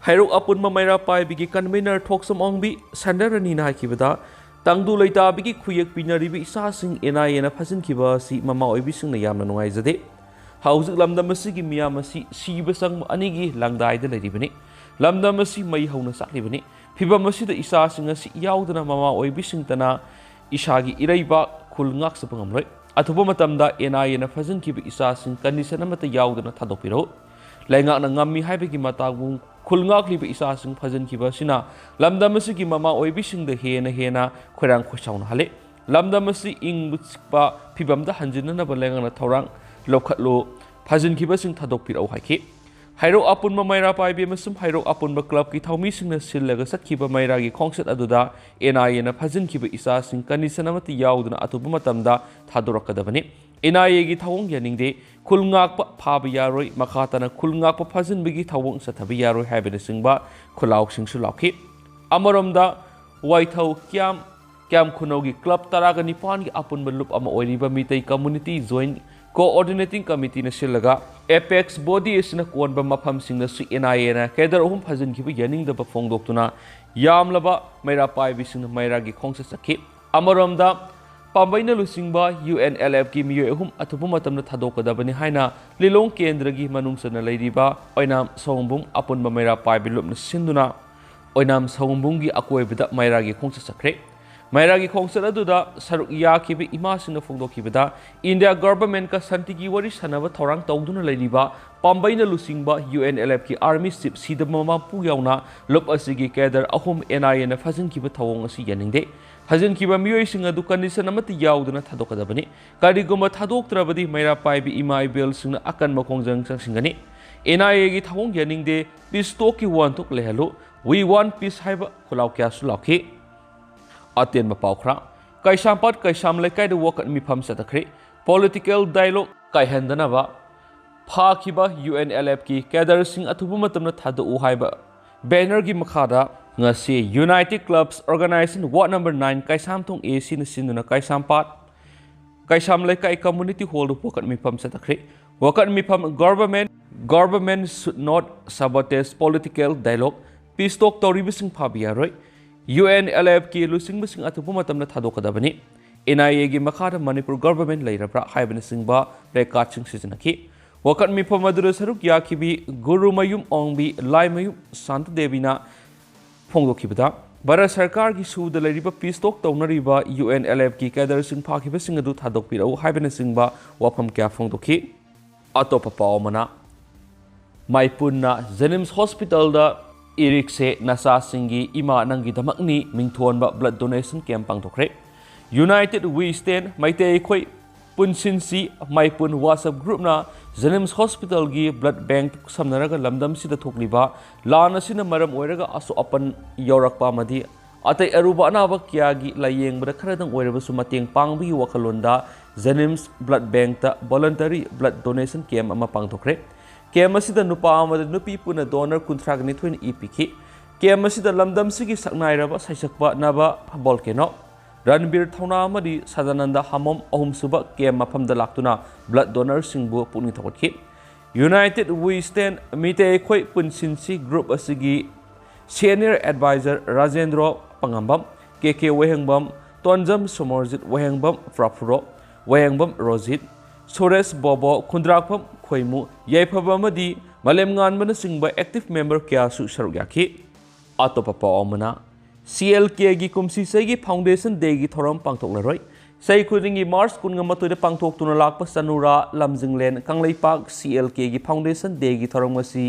ꯍꯩꯔꯣꯛ ꯑꯄꯨꯟꯕ ꯃꯩꯔꯥ ꯄꯥꯏꯕꯤꯒꯤ ꯀꯟꯚꯦꯅꯔ ꯊꯣꯛꯆꯝ ꯑꯣꯡꯕꯤ ꯁꯟꯗꯔꯅꯤꯅ ꯍꯥꯏꯈꯤꯕꯗ, ꯇꯪꯗꯨ ꯂꯩꯇꯥꯕꯤꯒꯤ ꯈꯨꯌꯦꯛ ꯄꯤꯅꯔꯤꯕ ꯏꯆꯥꯁꯤꯡ ꯑꯦꯟ ꯑꯥꯏ ꯑꯦꯅ ꯐꯥꯖꯤꯟꯈꯤꯕ ꯑꯁꯤ ꯃꯃꯥ ꯑꯣꯏꯕꯤꯁꯤꯡꯅ ꯌꯥꯝꯅ ꯅꯨꯡꯉꯥꯏꯖꯗꯦ꯫ ꯍꯧꯖꯤꯛ ꯂꯝꯗꯝ ꯑꯁꯤꯒꯤ ꯃꯤꯌꯥꯝ ꯑꯁꯤ ꯁꯤꯕ ꯆꯪꯕ ꯑꯅꯤꯒꯤ ꯂꯪꯗꯥꯏꯗ ꯂꯩꯔꯤꯕꯅꯤ꯫ ꯂꯝꯗꯝ ꯑꯁꯤ ꯃꯩ ꯍꯧꯅ ꯆꯥꯛꯂꯤꯕꯅꯤ꯫ ꯐꯤꯚꯝ ꯑꯁꯤꯗ ꯏꯆꯥꯁꯤꯡ ꯑꯁꯤ ꯌꯥꯎꯗꯅ ꯃꯃꯥ ꯑꯣꯏꯕꯤꯁꯤꯡꯇꯅ ꯏꯁꯥꯒꯤ ꯏꯔꯩꯕꯥꯛ ꯈꯨꯜ ꯉꯥꯛꯆꯕ ꯉꯝꯂꯣꯏ꯫ ꯑꯊꯨꯕ ꯃꯇꯝꯗ ꯑꯦꯟ ꯑꯥꯏ ꯑꯦꯅ ꯐꯥꯖꯤꯟꯈꯤꯕ ꯏꯆꯥꯁꯤꯡ ꯀꯟꯗꯤꯁꯟ ꯑꯃꯠꯇ ꯌꯥꯎꯗꯅ ꯊꯥꯗꯣꯛꯄꯤꯔꯛꯎ꯫ ꯂꯩꯉꯥꯛꯅ ꯉꯝꯃꯤ ꯍꯥꯏꯕꯒꯤ ꯃꯇꯥꯒꯨꯝ ꯈꯨꯜ ꯉꯥꯛꯂꯤꯕ ꯏꯆꯥꯁꯤꯡ ꯐꯥꯖꯤꯟꯈꯤꯕ ꯑꯁꯤꯅ ꯂꯝꯗꯝ ꯑꯁꯤꯒꯤ ꯃꯃꯥ ꯑꯣꯏꯕꯤꯁꯤꯡꯗ ꯍꯦꯟꯅ ꯍꯦꯟꯅ ꯈꯣꯏꯔꯥꯡ ꯈꯣꯏꯁꯥꯎꯅꯍꯜꯂꯤ꯫ ꯂꯝꯗꯝ ꯑꯁꯤ ꯏꯪꯕ ꯆꯤꯛꯄ ꯐꯤꯚꯝꯗ ꯍꯟꯖꯤꯟꯅꯅꯕ ꯂꯩꯉꯥꯛꯅ ꯊꯧꯔꯥꯡ ꯂꯧꯈꯠꯂꯨ, ꯐꯥꯖꯤꯟꯈꯤꯕꯁꯤꯡ ꯊꯥꯗꯣꯛꯄꯤꯔꯛꯎ ꯍꯥꯏꯈꯤ꯫ ꯍꯩꯔꯣꯛ ꯑꯄꯨꯟꯕ ꯃꯩꯔꯥ ꯄꯥꯏꯕꯤ ꯑꯃꯁꯨꯡ ꯍꯩꯔꯣꯛ ꯑꯄꯨꯟꯕ ꯀ꯭ꯂꯕꯀꯤ ꯊꯧꯃꯤꯁꯤꯡꯅ ꯁꯤꯜꯂꯒ ꯆꯠꯈꯤꯕ ꯃꯩꯔꯥꯒꯤ ꯈꯣꯡꯆꯠ ꯑꯗꯨꯗ ꯑꯦꯟ ꯑꯥꯏ ꯑꯦꯅ ꯐꯥꯖꯤꯟꯈꯤꯕ ꯏꯆꯥꯁꯤꯡ ꯀꯟꯗꯤꯁꯟ ꯑꯃꯠꯇ ꯌꯥꯎꯗꯅ ꯑꯊꯨꯕ ꯃꯇꯝꯗ ꯊꯥꯗꯣꯔꯛꯀꯗꯕꯅꯤ꯫ ꯑꯦꯟ ꯑꯥꯏ ꯑꯦꯒꯤ ꯊꯧꯑꯣꯡ ꯌꯥꯅꯤꯡꯗꯦ, ꯈꯨꯜ ꯉꯥꯛꯄ ꯐꯥꯕ ꯌꯥꯔꯣꯏ, ꯃꯈꯥ ꯇꯥꯅ ꯈꯨꯜ ꯉꯥꯛꯄ ꯐꯥꯖꯤꯟꯕꯒꯤ ꯊꯧꯑꯣꯡ ꯆꯠꯊꯕ ꯌꯥꯔꯣꯏ ꯍꯥꯏꯕꯅꯆꯤꯡꯕ ꯈꯨꯜꯂꯥꯎꯁꯤꯡꯁꯨ ꯂꯥꯎꯈꯤ꯫ ꯑꯃꯔꯣꯝꯗ, ꯋꯥꯏꯊꯧ ꯀ꯭ꯌꯥꯝ, ꯀ꯭ꯌꯥꯝ ꯈꯨꯅꯧꯒꯤ ꯀ꯭ꯂꯕ ꯇꯔꯥꯒ ꯅꯤꯄꯥꯟꯒꯤ ꯑꯄꯨꯟꯕ ꯂꯨꯞ ꯑꯃ ꯑꯣꯏꯔꯤꯕ ꯃꯤꯇꯩ ꯀꯝꯃ꯭ꯌꯨꯅꯤꯇꯤ ꯖꯣꯏꯟꯠ ꯀꯣꯑꯣꯔꯗꯤꯅꯦꯇꯤꯡ ꯀꯃꯤꯇꯤꯅ ꯁꯤꯜꯂꯒ ꯑꯦꯄꯦꯛꯁ ꯕꯣꯗꯤ ꯑꯁꯤꯅ ꯀꯣꯟꯕ ꯃꯐꯝꯁꯤꯡꯗꯁꯨ ꯑꯦꯟ ꯑꯥꯏ ꯑꯦꯅ ꯀꯦꯗꯔ ꯑꯍꯨꯝ ꯐꯥꯖꯤꯟꯈꯤꯕ ꯌꯥꯅꯤꯡꯗꯕ ꯐꯣꯡꯗꯣꯛꯇꯨꯅ ꯌꯥꯝꯂꯕ ꯃꯩꯔꯥ ꯄꯥꯏꯕꯤꯁꯤꯡꯅ ꯃꯩꯔꯥꯒꯤ ꯈꯣꯡꯆꯠ ꯆꯠꯈꯤ꯫ ꯑꯃꯔꯣꯝꯗ, ꯄꯥꯝꯕꯩꯅ ꯂꯨꯆꯤꯡꯕ ꯌꯨ ꯑꯦꯟ ꯑꯦꯜ ꯑꯦꯐꯀꯤ ꯃꯤꯑꯣꯏ ꯑꯍꯨꯝ ꯑꯊꯨꯕ ꯃꯇꯝꯗ ꯊꯥꯗꯣꯛꯀꯗꯕꯅꯤ ꯍꯥꯏꯅ ꯂꯤꯂꯣꯡ ꯀꯦꯟꯗ꯭ꯔꯒꯤ ꯃꯅꯨꯡ ꯆꯟꯅ ꯂꯩꯔꯤꯕ ꯑꯣꯏꯅꯥꯝ ꯁꯑꯣꯝꯕꯨꯡ ꯑꯄꯨꯟꯕ ꯃꯩꯔꯥ ꯄꯥꯏꯕꯤ ꯂꯨꯞꯅ ꯁꯤꯟꯗꯨꯅ ꯑꯣꯏꯅꯥꯝ ꯁꯑꯣꯝꯕꯨꯡꯒꯤ ꯑꯀꯣꯏꯕꯗ ꯃꯩꯔꯥꯒꯤ ꯈꯣꯡꯆꯠ ꯆꯠꯈ꯭ꯔꯦ꯫ ꯃꯩꯔꯥꯒꯤ ꯈꯣꯡꯆꯠ ꯑꯗꯨꯗ ꯁꯔꯨꯛ ꯌꯥꯈꯤꯕ ꯏꯃꯥꯁꯤꯡꯅ ꯐꯣꯡꯗꯣꯛꯈꯤꯕꯗ, ꯏꯟꯗꯤꯌꯥ ꯒꯚꯔꯟꯃꯦꯟꯠꯀ ꯁꯥꯟꯇꯤꯒꯤ ꯋꯥꯔꯤ ꯁꯥꯟꯅꯕ ꯊꯧꯔꯥꯡ ꯇꯧꯗꯨꯅ ꯂꯩꯔꯤꯕ ꯄꯥꯝꯕꯩꯅ ꯂꯨꯆꯤꯡꯕ ꯌꯨ ꯑꯦꯟ ꯑꯦꯜ ꯑꯦꯐꯀꯤ ꯑꯥꯔꯃꯤ ꯆꯤꯐ ꯁꯤꯗꯕ ꯃꯄꯨ ꯌꯥꯎꯅ ꯂꯨꯞ ꯑꯁꯤꯒꯤ ꯀꯦꯗꯔ ꯑꯍꯨꯝ ꯑꯦꯟ ꯑꯥꯏ ꯑꯦꯅ ꯐꯥꯖꯤꯟꯈꯤꯕ ꯊꯧꯑꯣꯡ ꯑꯁꯤ ꯌꯥꯅꯤꯡꯗꯦ꯫ ꯐꯥꯖꯤꯟꯈꯤꯕ ꯃꯤꯑꯣꯏꯁꯤꯡ ꯑꯗꯨ ꯀꯟꯗꯤꯁꯟ ꯑꯃꯠꯇ ꯌꯥꯎꯗꯅ ꯊꯥꯗꯣꯛꯀꯗꯕꯅꯤ꯫ ꯀꯔꯤꯒꯨꯝꯕ ꯊꯥꯗꯣꯛꯇ꯭ꯔꯕꯗꯤ ꯃꯩꯔꯥ ꯄꯥꯏꯕꯤ ꯏꯃꯥ ꯏꯕꯦꯜꯁꯤꯡꯅ ꯑꯀꯟꯕ ꯈꯣꯡꯖꯪ ꯆꯪꯁꯤꯟꯒꯅꯤ꯫ ꯑꯦꯟ ꯑꯥꯏ ꯑꯦꯒꯤ ꯊꯧꯑꯣꯡ ꯌꯥꯅꯤꯡꯗꯦ, ꯄꯤꯁ ꯇꯣꯛꯀꯤ ꯋꯥꯍꯟꯊꯣꯛ ꯂꯩꯍꯜꯂꯨ, "We want peace" ꯍꯥꯏꯕ ꯈꯨꯜꯂꯥꯎ ꯀꯌꯥꯁꯨ ꯂꯥꯎꯈꯤ꯫ ꯑꯇꯦꯟꯕ ꯄꯥꯎ ꯈꯔ꯫ ꯀꯩꯁꯥꯝꯄꯥꯠ ꯀꯩꯁꯥꯝ ꯂꯩꯀꯥꯏꯗ ꯋꯥꯀꯠ ꯃꯤꯐꯝ ꯆꯠꯊꯈ꯭ꯔꯦ꯫ ꯄꯣꯂꯤꯇꯤꯀꯦꯜ ꯗꯥꯏꯂꯣꯒ ꯀꯥꯏꯍꯟꯗꯅꯕ ꯐꯥꯈꯤꯕ ꯌꯨ ꯑꯦꯟ ꯑꯦꯜ ꯑꯦꯐꯀꯤ ꯀꯦꯗꯔꯁꯤꯡ ꯑꯊꯨꯕ ꯃꯇꯝꯗ ꯊꯥꯗꯣꯛꯎ ꯍꯥꯏꯕ ꯕꯦꯅꯔꯒꯤ ꯃꯈꯥꯗ ꯉꯁꯤ united clubs organisation ward number nine Keisamthong A ꯁꯤꯅ ꯁꯤꯟꯗꯨꯅ ꯀꯩꯁꯥꯝꯄꯥꯠ ꯀꯩꯁꯥꯝ ꯂꯩꯀꯥꯏ ꯀꯝꯃ꯭ꯌꯨꯅꯤꯇꯤ ꯍꯣꯜꯗ ꯋꯥꯀꯠ ꯃꯤꯐꯝ ꯆꯠꯊꯈ꯭ꯔꯦ꯫ ꯋꯥꯀꯠ ꯃꯤꯐꯝ "Government, government should not sabotage political dialogue, peace talk ꯇꯧꯔꯤꯕꯁꯤꯡ ꯐꯥꯕ ꯌꯥꯔꯣꯏ꯫ ꯌꯨ ꯑꯦꯟ ꯑꯦꯜ ꯑꯦꯐꯀꯤ ꯂꯨꯆꯤꯡꯕꯁꯤꯡ ꯑꯊꯨꯕ ꯃꯇꯝꯗ ꯊꯥꯗꯣꯛꯀꯗꯕꯅꯤ꯫ ꯑꯦꯟ ꯑꯥꯏ ꯑꯦꯒꯤ ꯃꯈꯥꯗ ꯃꯅꯤꯄꯨꯔ ꯒꯚꯔꯟꯃꯦꯟꯠ ꯂꯩꯔꯕ꯭ꯔꯥ?" ꯍꯥꯏꯕꯅꯆꯤꯡꯕ ꯄ꯭ꯂꯦꯀꯥꯔꯗꯁꯤꯡ ꯁꯤꯖꯤꯟꯅꯈꯤ꯫ ꯋꯥꯀꯠ ꯃꯤꯐꯝ ꯑꯗꯨꯗ ꯁꯔꯨꯛ ꯌꯥꯈꯤꯕꯤ ꯒꯨꯔꯨꯃꯌꯨꯝ ꯑꯣꯡꯕꯤ ꯂꯥꯏꯃꯌꯨꯝ ꯁꯥꯟꯇꯗꯦꯕꯤꯅ ꯐꯣꯡꯗꯣꯛꯈꯤꯕꯗ, ꯚꯥꯔꯠ ꯁꯔꯀꯥꯔꯒꯤ ꯁꯨꯗ ꯂꯩꯔꯤꯕ ꯄꯤꯁ ꯇꯣꯛ ꯇꯧꯅꯔꯤꯕ ꯌꯨ ꯑꯦꯟ ꯑꯦꯜ ꯑꯦꯐꯀꯤ ꯀꯦꯗꯔꯁꯤꯡ ꯐꯥꯈꯤꯕꯁꯤꯡ ꯑꯗꯨ ꯊꯥꯗꯣꯛꯄꯤꯔꯛꯎ ꯍꯥꯏꯕꯅꯆꯤꯡꯕ ꯋꯥꯐꯝ ꯀꯌꯥ ꯐꯣꯡꯗꯣꯛꯈꯤ꯫ ꯑꯇꯣꯞꯄ ꯄꯥꯎ ꯑꯃꯅ, ꯃꯥꯏꯄꯨꯅ ꯖꯦꯅꯤꯝꯁ ꯍꯣꯁꯄꯤꯇꯥꯜꯗ "ꯏꯔꯤꯛꯁꯦ ꯅꯆꯥꯁꯤꯡꯒꯤ ꯏꯃꯥ ꯅꯪꯒꯤꯗꯃꯛꯅꯤ" ꯃꯤꯡꯊꯣꯟꯕ ꯕ꯭ꯂꯗ ꯗꯣꯅꯦꯁꯟ ꯀꯦꯝꯞ ꯄꯥꯡꯊꯣꯛꯈ꯭ꯔꯦ꯫ ꯌꯨꯅꯥꯏꯇꯦꯗ ꯋꯤ ꯁ꯭ꯇꯦꯟ, ꯃꯩꯇꯩ ꯑꯩꯈꯣꯏ ꯄꯨꯟꯁꯤꯟꯁꯤ ꯃꯥꯏꯄꯨꯟ ꯋꯥꯆꯞ ꯒ꯭ꯔꯨꯞꯅ ꯖꯦꯅꯤꯝꯁ ꯍꯣꯁꯄꯤꯇꯥꯜꯒꯤ ꯕ꯭ꯂꯗ ꯕꯦꯡꯛ ꯈꯨꯠꯁꯝꯅꯔꯒ ꯂꯝꯗꯝꯁꯤꯗ ꯊꯣꯛꯂꯤꯕ ꯂꯥꯟ ꯑꯁꯤꯅ ꯃꯔꯝ ꯑꯣꯏꯔꯒ ꯑꯁꯣꯛ ꯑꯄꯟ ꯌꯥꯎꯔꯛꯄ ꯑꯃꯗꯤ ꯑꯇꯩ ꯑꯔꯨꯕ ꯑꯅꯥꯕ ꯀꯌꯥꯒꯤ ꯂꯥꯌꯦꯡꯕꯗ ꯈꯔꯗꯪ ꯑꯣꯏꯔꯕꯁꯨ ꯃꯇꯦꯡ ꯄꯥꯡꯕꯒꯤ ꯋꯥꯈꯜꯂꯣꯟꯗ ꯖꯦꯅꯤꯝꯁ ꯕ꯭ꯂꯗ ꯕꯦꯡꯛꯇ ꯚꯣꯂꯟꯇꯔꯤ ꯕ꯭ꯂꯗ ꯗꯣꯅꯦꯁꯟ ꯀꯦꯝꯞ ꯑꯃ ꯄꯥꯡꯊꯣꯛꯈ꯭ꯔꯦ꯫ ꯀꯦꯝꯞ ꯑꯁꯤꯗ ꯅꯨꯄꯥ ꯑꯃꯗꯤ ꯅꯨꯄꯤ ꯄꯨꯟꯅ ꯗꯣꯅꯔ ꯀꯨꯟꯊ꯭ꯔꯥꯒ ꯅꯤꯊꯣꯏꯅ ꯏ ꯄꯤꯈꯤ꯫ ꯀꯦꯝ ꯑꯁꯤꯗ ꯂꯝꯗꯝꯁꯤꯒꯤ ꯁꯛꯅꯥꯏꯔꯕ ꯁꯩꯁꯛꯄ ꯅꯕ ꯚꯣꯜꯀꯦꯅꯣ ꯔꯟꯕꯤꯔ ꯊꯧꯅꯥ ꯑꯃꯗꯤ ꯁꯗꯥꯅꯟꯗ ꯍꯥꯃꯣꯝ ꯑꯍꯨꯝꯁꯨꯕ ꯀꯦꯝ ꯃꯐꯝꯗ ꯂꯥꯛꯇꯨꯅ ꯕ꯭ꯂꯗ ꯗꯣꯅꯔꯁꯤꯡꯕꯨ ꯄꯨꯛꯅꯤꯡ ꯊꯧꯒꯠꯈꯤ꯫ United We Stand, ꯃꯤꯇꯩ ꯑꯩꯈꯣꯏ ꯄꯨꯟꯁꯤꯟꯁꯤ ꯒ꯭ꯔꯨꯞ ꯑꯁꯤꯒꯤ ꯁꯦꯅꯤꯌꯔ ꯑꯦꯗꯚꯥꯏꯖꯔ ꯔꯥꯖꯦꯟꯗ꯭ꯔꯣ ꯄꯉꯥꯝꯕꯝ, ꯀꯦ ꯀꯦ ꯋꯥꯍꯦꯡꯕꯝ, ꯇꯣꯟꯖꯝ ꯁꯣꯃꯣꯔꯖꯤꯠ ꯋꯥꯍꯦꯡꯕꯝ, ꯄ꯭ꯔꯐꯨꯔꯣ ꯋꯥꯍꯦꯡꯕꯝ ꯔꯣꯖꯤꯠ, ꯁꯨꯔꯦꯁ ꯕꯣꯕꯣ, ꯈꯨꯟꯗ꯭ꯔꯥꯛꯐꯝ ꯈꯣꯏꯃꯨ ꯌꯥꯏꯐꯕ ꯑꯃꯗꯤ ꯃꯥꯂꯦꯝꯉꯥꯟꯕꯅꯆꯤꯡꯕ ꯑꯦꯛꯇꯤꯚ ꯃꯦꯝꯕꯔ ꯀꯌꯥꯁꯨ ꯁꯔꯨꯛ ꯌꯥꯈꯤ꯫ ꯑꯇꯣꯞꯄ ꯄꯥꯎ ꯑꯃꯅ, ꯁꯤ ꯑꯦꯜ ꯀꯦꯒꯤ ꯀꯨꯝꯁꯤ ꯆꯍꯤꯒꯤ ꯐꯥꯎꯟꯗꯦꯁꯟ ꯗꯦꯒꯤ ꯊꯧꯔꯝ ꯄꯥꯡꯊꯣꯛꯂꯔꯣꯏ꯫ ꯆꯍꯤ ꯈꯨꯗꯤꯡꯒꯤ ꯃꯥꯔꯆ ꯀꯨꯟꯒ ꯃꯥꯊꯣꯏꯗ ꯄꯥꯡꯊꯣꯛꯇꯨꯅ ꯂꯥꯛꯄ ꯆꯅꯨꯔꯥ ꯂꯝꯖꯤꯡꯂꯦꯟ ꯀꯪꯂꯩꯄꯥꯛ ꯁꯤ ꯑꯦꯜ ꯀꯦꯒꯤ ꯐꯥꯎꯟꯗꯦꯁꯟ ꯗꯦꯒꯤ ꯊꯧꯔꯝ ꯑꯁꯤ